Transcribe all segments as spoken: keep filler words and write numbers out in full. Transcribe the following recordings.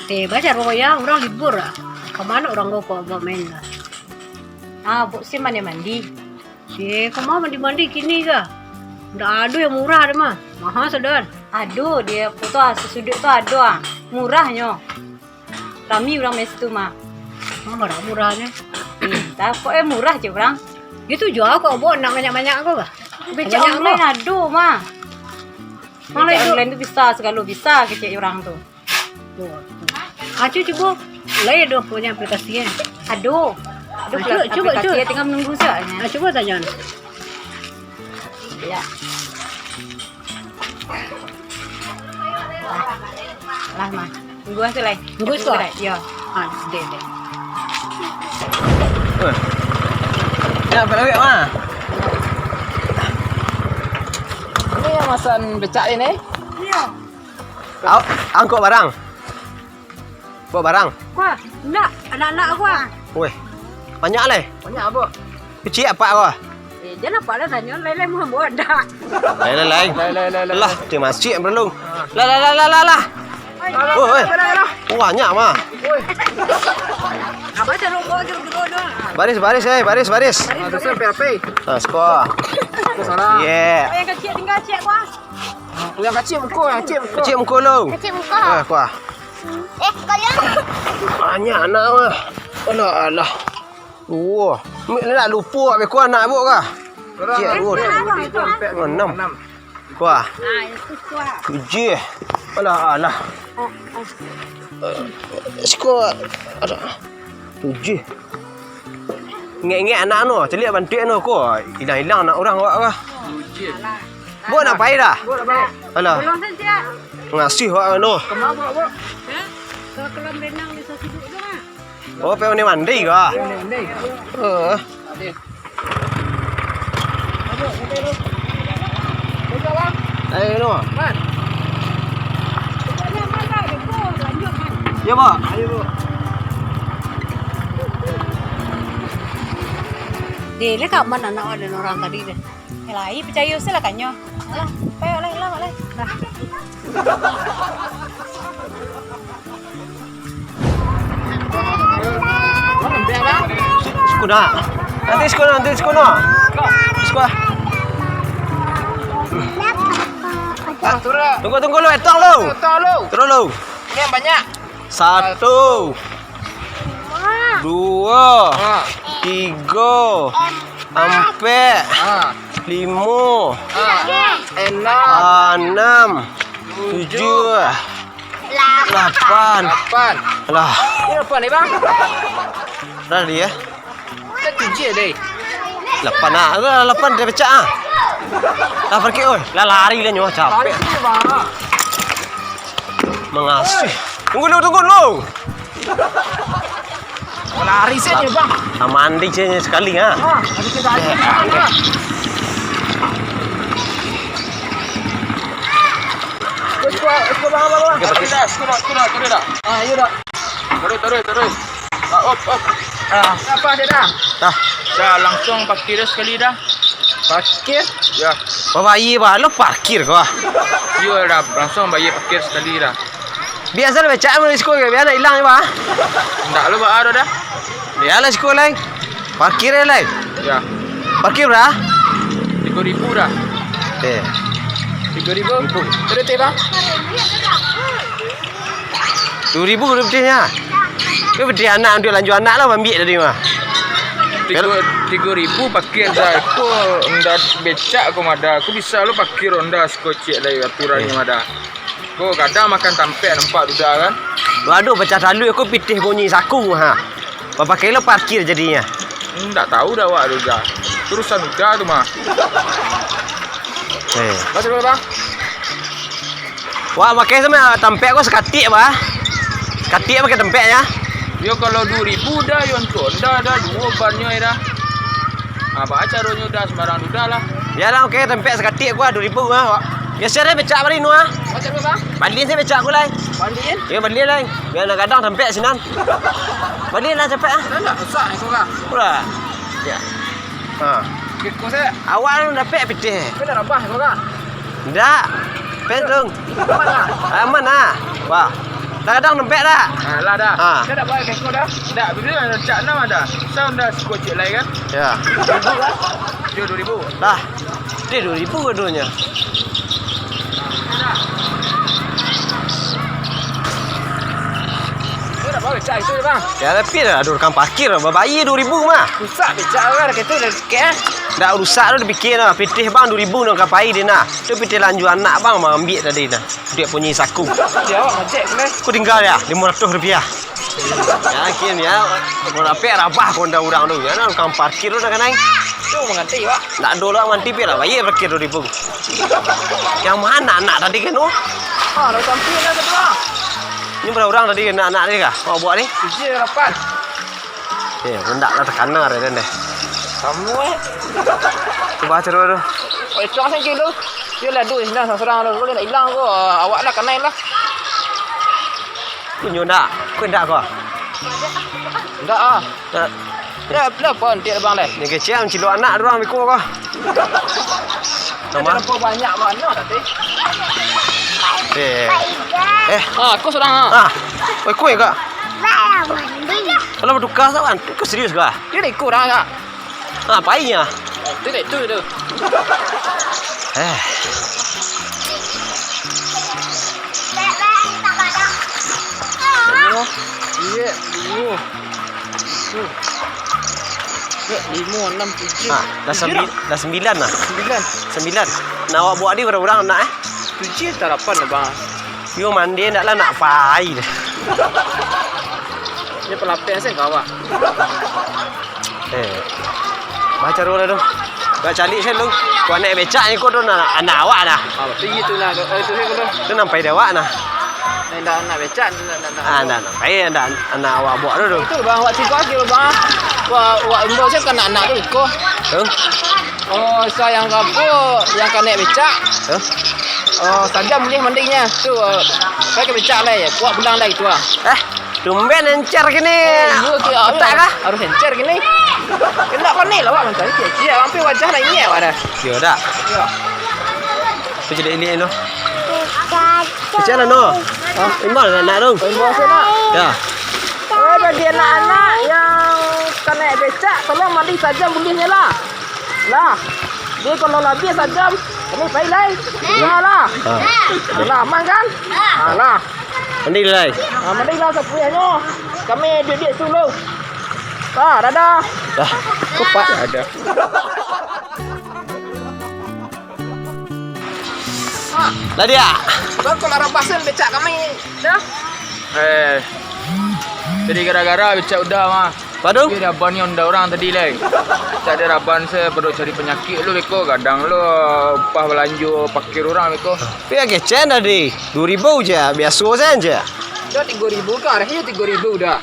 Eh, baca royang, urang libur lah. Ka mano urang ko kok buat main lah? Ah, Buk Sim mandi-mandi. Eh, kok mau mandi-mandi kini kah? Ndak ado yang murah deh mah. Mahal sadan. Ado, di apo tu ah, sasuduik tu ado ah. Murahnyo. Rami urang meh situ mah. Mah, bara murahnyo? Eh, tak, kok eh murah je urang. Itu jua kok, Buk, nak banyak-banyak ko kah? Becak online ado mah. Mana becak itu? Online tu bisa, sagalo bisa kecek urang tu. Acil cubo, lai ado punyo aplikasi kan? Ado. Ado. Acil, cubo, aplikasi, tinggal menunggu sajo. Ah, cubo tanyo. Ya. Lah, Mah. Tunggu aja, lai. Tunggu aja. Yo. Ah, deh, deh. Ini apa lagi, Mah? Ini yang masan becak ini? Iya. Au, angkut barang. Bawa barang. Wah, ndak, anak-anak gua. Weh, banyak leh. Banyak, Buk. Kecik apa gua? Eh, jangan apa lah tanyo, lai-lai mau buat dak. Lai-lai, lai. Lai-lai, lai-lai. Lah, dia masih belum. Lah, lah, lah, lah, lah, lah. Oi. Woi, woi. Banyak mah. Woi. Apa cara kau jero-jero doang? Baris, baris, eh, baris, baris. Baris, baris. Sampai apa? Nah, skor. Skor salah. Yeah. Oh, yang kecil tinggal cek gua. Yang kecil muka, yang kecil muka. Kecil muka lu. Kecil muka. Ah, kuah. Eh, kalian. Banyak anak mah. Alah, alah. Wah, mik ni nak lupa habis ku anak Buk kah? Cik Buk. Enam. Enam. Kuah. Ah, itu kuah. Tujuh. Alah, alah. Siko ada. Tujuh. Ingek-ingek anak anu, caliak bantuak anu ko. Ilang-ilang anak urang awak kah? Buk nak pai dah? Buk nak pai. Alah. Belum saja. Ngasuh awak anu. Kama Buk, Buk? Hah? Ke kolam renang di Sasuduk tu mah. Oh, pai mandi-mandi kah? Mandi-mandi. Heeh. Ayo, no. Man. Ya, Buk. Ayo, Buk. Deh, lihat kaman anak awak dan orang tadi deh. Yalah, ai picayo se lah kanyo. Alah, pai, alah, alah, alah. Nah. Siko nak. Nanti siko, nanti siko nak. Siko. Ah, tunggu, tunggu lu, etong lu. Etong lu. Turun lu. Ini yang banyak. Satu. Duo. Ha. Tigo. Ampek. Ha. Limo. Ha. Enam. Enam. Tujuh. Lapan. Lapan. Lah. Ini lapan ni, Bang? Dah dia. Kan tujuh deh. Lapan ah. Lah, lapan dia pecah ah. Lah, parkir, oi. Lah, lari lah nyawa, capek. Lari sini, Bang. Mangasuh. Tunggu dulu, tunggu dulu. Lari saja, Bang. Ah, mandi saja sekali, ha. Ah, habis kita lari. Eh, ah, ah. Terus, Bang, Bang, Bang. Okey, okey. Dah, sudah, sudah, sudah dah. Ah, iya dah. Terus, terus, terus. Ah, op, op. Ah, apa dia dah? Dah. Dah, langsung parkir dah sekali dah. Parkir? Ya. Babayia balo parkir ko ah. Iyo dah, langsung bayia parkir sekali dah. Biaso lah becak mun di siko, bia nak ilang je, bah. Ndak lo, bah, ado dah. Bialah siko lai. Parkir je lai. Ya. Parkir bara? Tigo ribu dah. Eh. Tigo ribu. Ribu. Terus, Bang? Duo ribu rupiahnyo. Ko pitih anak, untuak lanjua anak lah, ambiak tadi mah. Tigo, tigo ribu parkir dah. Ko Honda becak ko mada. Ko bisa lo parkir Honda siko ciek lai aturannyo mada. Ko kadang makan tampek nampak duda kan. Waduh, pacah taluik ko pitih bunyi saku ha. Bapakai lo parkir jadinyo. Ndak tahu dah awak duda. Urusan duda tu mah. Eh. Baca dulu, Bang. Wah, pakai samo tampek ko sakatik, bah. Sakatik pakai tampeknyo. Yo, kalau duo ribu dah, yo, untuak Honda dah, duo bannyo dah. Ah, baa caronyo dah, sembarang duda lah. Yo lah, oke, tampek sakatik ko duo ribu ah. Yo, sia dah becak bari nu ah. Baca dulu, Bang. Balian sajo becak ko lai. Balian? Yo, balian lai. Bia nak gadang tampek sinan. Balian lah capek ah. Dah, dah, rusak ni ko, Bang. Ulah. Ya. Ha. Kiko sajo. Awak tu dapek pitih. Kau dah rabah ko, Bang. Ndak. Pen tu. Aman lah. Aman lah. Wah. Lah gadang nempek dak? Ah, lah dah. Ah. Dah dak bayar keko dah. Dak, bila nak cak enam ada. Sound dah sikocik lai kan? Ya. Dua ribu lah. Yo, dua ribu. Lah. Dia dua ribu gadonyo. Dah bayar cak itu je, bang. Ya, tapi dah ada orang parkir, babayar dua ribu mah. Rusak becak kan, kita dah kek. Dak rusak tu dipikir nah. Pitih bang dua ribu nak kapai dia nah. Tu pitih lanjut anak bang, ambil tadi nah. Dia punyi saku. Dia awak macet kan? Ku tinggal ya, lima ratus rupiah. Yakin ya, mau dapek rabah konda urang tu. Ya, nah, tukang parkir tu dah kanai. Tu mangganti, Wak. Nak dulu mangganti pira, bayar parkir dua ribu. Yang mana anak tadi kan tu? Ah, dah sampai dah kedua. Ini berapa orang tadi anak-anak ni kah? Mau buat ni? Tujuh, lapan. Eh, hendak lah takana dah deh. Kamu eh. Cuba cari tu. Oh, itu asal kilo. Dia lah duit sini seorang tu. Kalau nak hilang tu, awak lah kanai lah. Tunjuk ndak? Kau ndak kau? Ndak ah. Ndak. Dah, dah pun tiap bang deh. Ni kecil cilok anak orang biko kau. Nama? Terlalu banyak mana tadi? Eh. Eh. Ah, aku seorang ah. Ah. Oi, kau enggak? Kalau bertukar sawan, kau serius kau? Dia ikut orang enggak? Ah, painya. Itu dah itu tu. Eh. Iya, dua. Itu. Ya, lima, enam, tujuh. Ah, dah tujuh sembi-, dah. Dah sembilan lah. Sembilan. Sembilan. Nah, awak buat ni berapa orang anak eh? Tujuh atau lapan lah, bang. Yo mandi ndak lah nak pai deh. Dia pelapeh sen kawak. Eh. Baca dulu lah tu. Buat calik sen tu. Kau anak becak ni kau tu anak, anak awak dah. Ah, betul gitu lah. Kau itu sen kau tu. Tu nampai dia awak nah. Ndak anak becak, ndak, ndak, ndak. Ah, ndak, ndak. Eh, ndak anak awak buat tu tu. Itu bang, awak tiga lagi bang. Wah, awak imbau sen kan anak tu iko. Tu. Oh, sa yang kapo, yang kanek becak. Hah? Oh, sajam boleh mandinya. Tu, eh, pai ka becak lai. Kuat pulang lai tu ah. Eh, tumben encer gini. Oh, iya, tu, ah, otak kah? Harus encer gini. Kena kau ni lah, awak mancari kecil. Hampir wajah lah ini awak dah. Yo dah. Yo. Tu jadi ini no. Kecil lah no. Hah? Imbal nak, nak tu. Imbal saya nak. Ya. Eh, bagi anak-anak yang kanek becak, tolong mandi sajam bulihnyo lah. Lah, dia kalau labih sajam, kami pai lai. Lah, lah. Ha. Alah, aman kan? Alah. Mandi lai. Ha, mandi lah sapuyahnyo. Kami duduak dulu. Ha, dadah. Dah. Kopak ada. Lah dia. Bang, kau lah rabasan becak kami. Dah. Eh. Jadi gara-gara becak udah mah. Padu? Tapi raban ni onda orang tadi lai. Tak ada raban se, perlu cari penyakit lu beko, gadang lu upah belanjo pakir orang beko. Tapi ya kecen tadi, dua ribu je, biasa saja. Dah tiga ribu kan, harganya tiga ribu dah.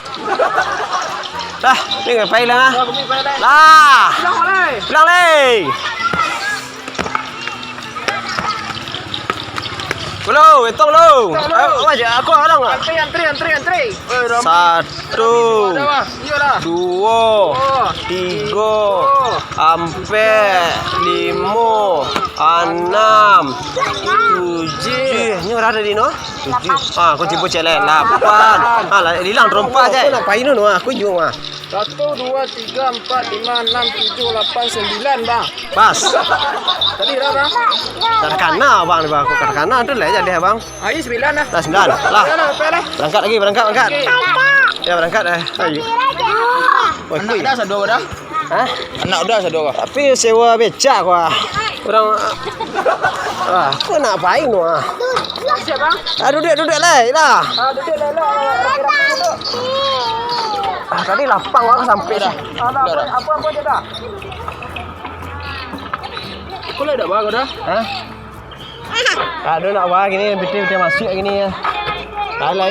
Dah, ni ngapain lah? Dah, kami balik lai. Lah. Pulang lai. Pulang lai. Lo, etong lo. Etong lo. Ayo, ayo, aku orang lah. Antri, antri, antri, antri. Eh, ramai. Satu, ada, Bang. Iyalah. Dua, dua, tiga, tiga, ampek, lima, anam, tujuh. Ini berapa tadi, no? Tujuh. Ah, aku tipu cek lain. Lapan. Ah, lah, hilang terompa je. Aku nak pain tu, no. Aku jua, ah. Satu, dua, tiga, empat, lima, enam, tujuh, lapan, sembilan, Bang. Pas. Tadi berapa, Bang? Katakana, Bang, ni, Bang. Katakana tu lah jadi, Bang. Ayo, sembilan lah. Dah sembilan. Lah. Sembilan lah, berapa lah? Berangkat lagi, berangkat, berangkat. Okey. Ya, berangkat dah. Ayo. Oi, anak kui. Dah sado dah. Hah? Anak dah sado. Tapi sewa becak kau ah. Orang, ah, aku nak pain tu ah. Siap, Bang? Ah, duduk, duduk lah, lah. Ah, duduk lah, lah. Rapi-rapi duduk. Ah, tadi lapang aku sampai dah. Ah, dah, dah, apa, dah. Apa, apa je dah. Kau lah dah bawa kau dah? Hah? Aduh, nak wah gini, betul-betul masuk gini ya. Dah lah.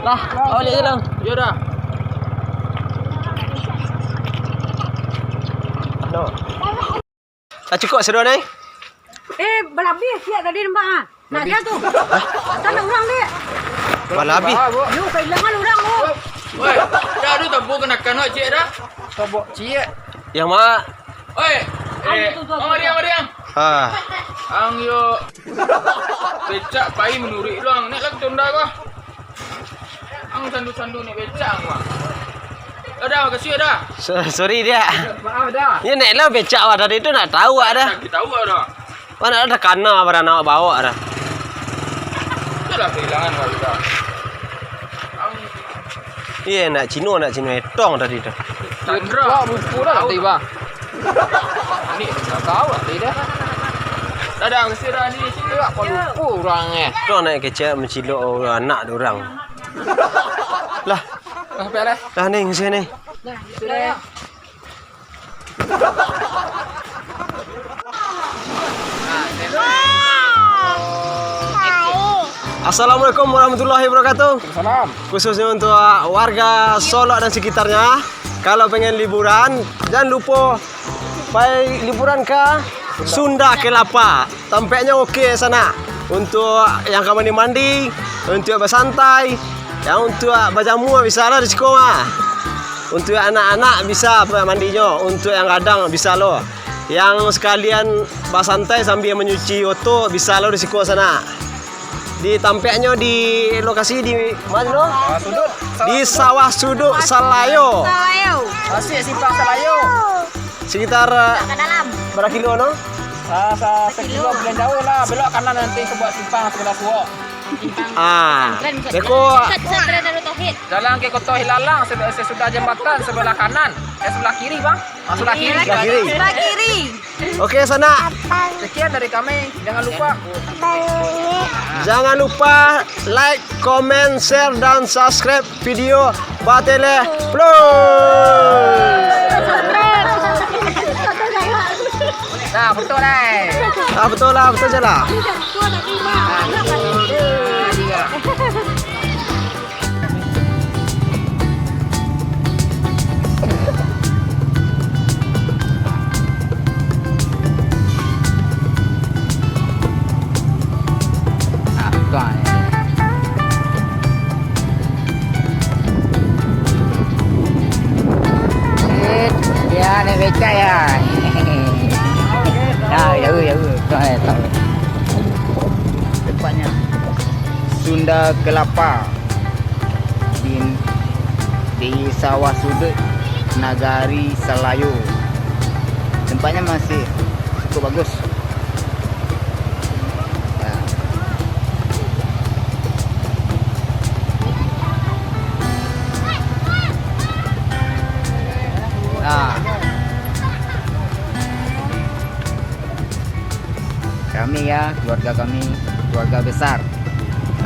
Lah, oh, lihat dulu. Ya dah. Aduh. Tak cukup seduah ni? Eh, balabih siap tadi nampak ah. Nak dia tu. Asal nak urang dek. Balabih. Yo, kehilangan urang tu. Woi, dah tu tabu kenakan wak cik dah. Tabok cik. Yang mak. Oi. Eh, tu, tu, tu, mari, tu. Mari. Ha. Ang yo becak pai manuruik lo ang. Naiklah ka Honda ko. Ang sandu-sandu naik becak ang, Bang. Dadah, makasih, dadah. So-, sorry, Diak. Maaf, dah. Yo naiklah becak awak tadi tu, nak tahu awak dah. Nak tahu awak dah. Mana ada kana barang awak bawa dah. Itulah kehilangan warga. Ang Iya, nak Cino, nak Cino etong tadi tu. Sandra. Wah, lupa dah tadi, Bang. Ni, tak tahu lah tadi dah. Dadah, kasih dah ni. Sini, Bang. Kau lupa orang, eh. Tu anak kecil mencilok orang, anak dia orang. Lah. Lah, pek lah. Lah, ni, sini. Sudah, ya. Assalamualaikum warahmatullahi wabarakatuh. Salam. Khususnya untuk warga Solok dan sekitarnya, kalau pengen liburan, jangan lupa pai liburan ke Sunda Kelapa. Tampaknyo oke sanak. Untuak yang ka mandi-mandi, untuak basantai, yang untuak bajamua bisa lah di siko mah. Untuak anak-anak bisa mandinyo, untuak yang gadang bisa lo. Yang sakalian basantai sambia manyuci oto bisa lo di siko sanak. Di tampaknyo di lokasi di ma lo? Ah, sudut. Di sawah sudut Salayo. Salayo. Masih simpang Salayo. Sekitar, eh, Agak dalam. Bara kilo no? Sa-, sa-, Sakilo. Sakilo, bulan jauah lah. Belok kanan nanti sebuah simpang sebelah suok. Simpang Ah, pesantren, beko. Pesantren Darut Tauhid. Jalan ke Koto Hilalang, sebe-, sesudah jambatan sebelah kanan. Eh, sebelah kiri, Bang. Ah, sebelah kiri. Sebelah kiri. Sebelah kiri. Oke, sanak. Sekian dari kami. Jangan lupa. Jangan lupa like, comment, share, dan subscribe video Batele Plus. Nah, betul, eh. Ah, betul lah, betul je lah. Ah, tuan. Eh, ya, naik becak ya. Nah, jauh, jauh. Tuan, eh, tuan. Tempatnya Sunda Kelapa. Di, di sawah sudut Nagari Salayo. Tempatnya masih cukup bagus. Ya. Nah. Kami ya, keluarga kami, keluarga besar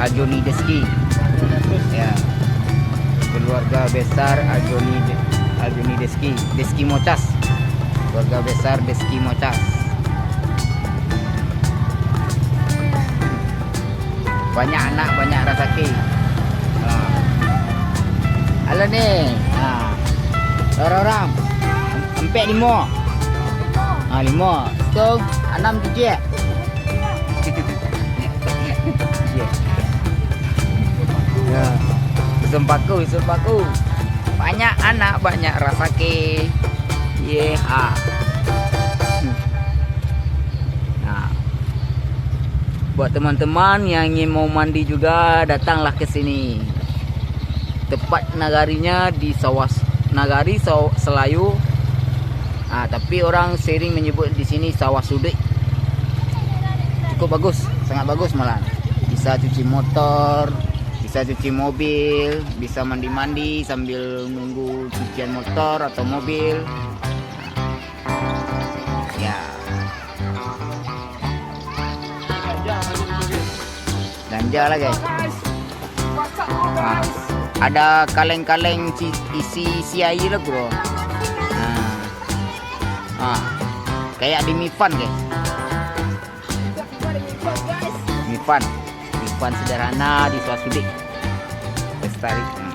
Ajoni Deski. Ya. Keluarga besar Ajoni De-, Ajoni Deski, Deski Mocas. Keluarga besar Deski Mocas. Banyak anak, banyak rasaki. Ha. Halo ni. Ha. Orang-orang. Ampek limo. Ha, limo. Tu anam tujuah. Ya. Susun paku, susun paku. Banyak anak, banyak rasaki. Ye, ha. Nah, buat teman-teman yang ingin mau mandi juga, datanglah ke sini. Tepat nagarinya di sawah, nagari Saw-, Selayu. Ah, tapi orang sering menyebut di sini Sawah Sudik. Cukup bagus, sangat bagus malah. Bisa cuci motor, bisa cuci mobil, bisa mandi-mandi sambil nunggu cucian motor atau mobil. Ya. Ganja lah, guys. Ah, ada kaleng-kaleng ci-, isi, isi air lah, bro. Ah. Ah. Kayak di Mifan, guys. Mifan. Mifan sederhana di Sawah Sudik. Lestari. Hmm.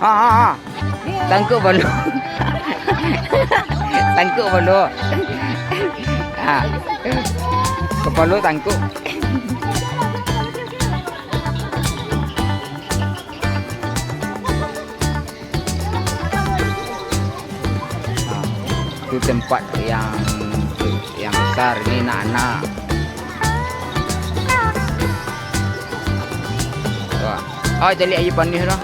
Ah, ah, ah. Tangkuak palu. Tangkuak palu. Ha. Kapalo tangkuak. Ha. Tu tempat yang, yang besar ni, nak-nak. Wah. Ah, caliak aia panih tu.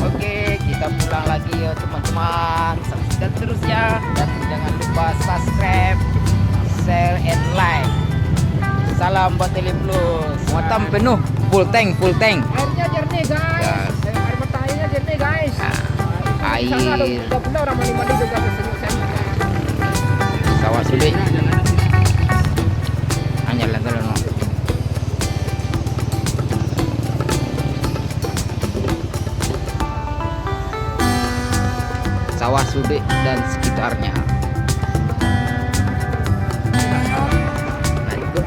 Oke, kita pulang lagi ya, teman-teman. Saksikan terus ya. Dan jangan lupa subscribe, share, and like. Salam Batelie Plus. Muatan penuh, full tank, full tank. Airnya jernih, guys. Ya. Air, air mata airnya jernih, guys. Ah, di sana ada air. Bunda-bunda orang mandi-mandi juga tersenyum-senyum. Sawah sulik. Hanya lah kalau nak. Sawah Sudik dan sekitarnya. Nah, ikut.